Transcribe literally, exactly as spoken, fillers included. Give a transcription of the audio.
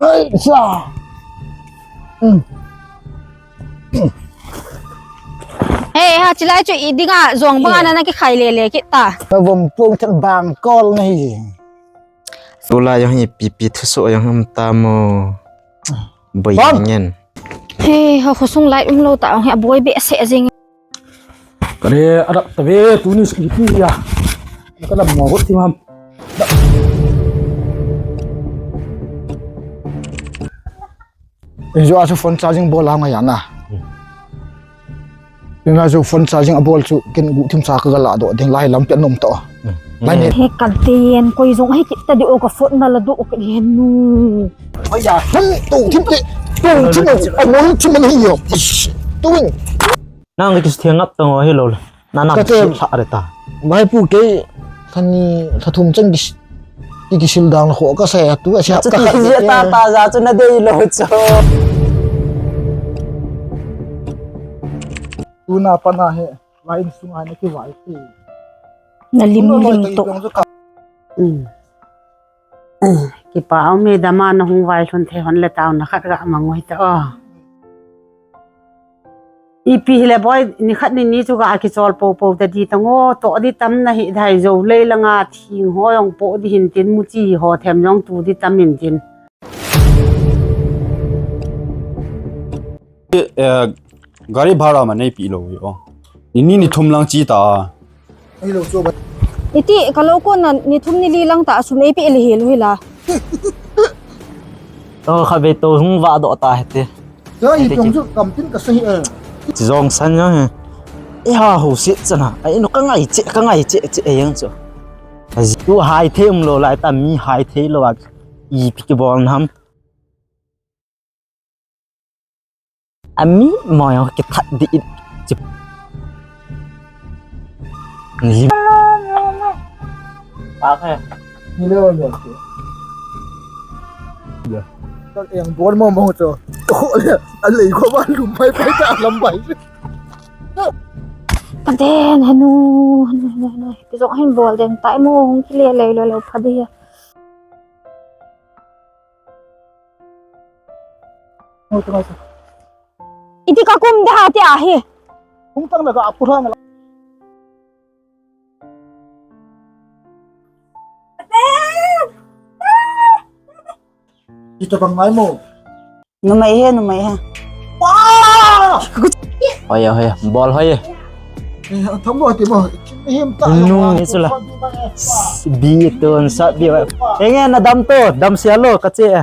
Ai, sa. Hmm. Hey, ha, chilai chu i dinga, jong banga na, na kikhai lele kit ta. Na vom pung chan bang kol na hi. Tulai jong hi pipi thusoh jong um ta mo. Boi ngen. Hey, ha, khosung lai umlou ta, jong hi aboi behseh jing. Kare, adap ta ve, tuni scooty ya. Ka dam mo hot ti mam. Injo a chu phone charging bol a ngai ana. Inga chu phone charging abol chu ken guhthim sa ka gala do ding lai lam pe nom to. Lai ne. He kan te yen koi jong hi kit ta di o ka phone na la do ka yen nu. Oi ya, hum tu thim te. Tu thim a mo thim man hi yo. Tu win. Nang kis thiang ngap tang o hi lo. Na nang kha re ta. Mai pu ke thani thathum chang kis. Ki kisil dang ho ka sa tu a siap ka kha. Ta ta ja chu na dei lo chu. Tuna pana he, lai in sunga na kivai ti. Na lim lim to. Kipa um e dama na hung vai lhun thei hon le tau na khat ga mang ngoi ta o. Ipi hile boi, ni khat ni ni chu ga kichol po po ta di ta ngo, to di tam na hi dai jo lei langa thing ho jong po di hin tin mu chi ho them jong tu di tam in tin. Eh, gari bhara ma nei pi lo yo. Ni ni ni thum lang chi ta. Iti, ka lo kon na ni thum ni li lang ta sum ei pi le hi lo hi la. To kha ve to hung va do ta he te. Jai hi tong chu kam tin ka sa hi e. Chi jong san jong he. E ha ho si chana. Ai no ka ngai che, ka ngai che che e yang chu. Aji tu hai the um lo lai ta mi hai the lo a. Ipi kibol nam. Ami mo yo kithat di it. Chip. Lim. Pa khe. Ni le wa le. Ya. Ka eng bol mo mo cho. To le, a lei ko ba lum pai pai ta lam pai. Ka den hanu, hanu, hanu, hanu. Ki jong hin bol den tai mo hung ki le le lo lo pha di ya. Iti ka kum de ha ti ahi. Kum tang la ka apu rang la. Ito bang ngai mo. Numei he, numei he. Wah! Hoya, hoya, bol hoya. Eh, tham mo ti mo. Him ta. Nu ni sula. Bi ton sa bi wa. Enge na dam to, dam sia lo ka che.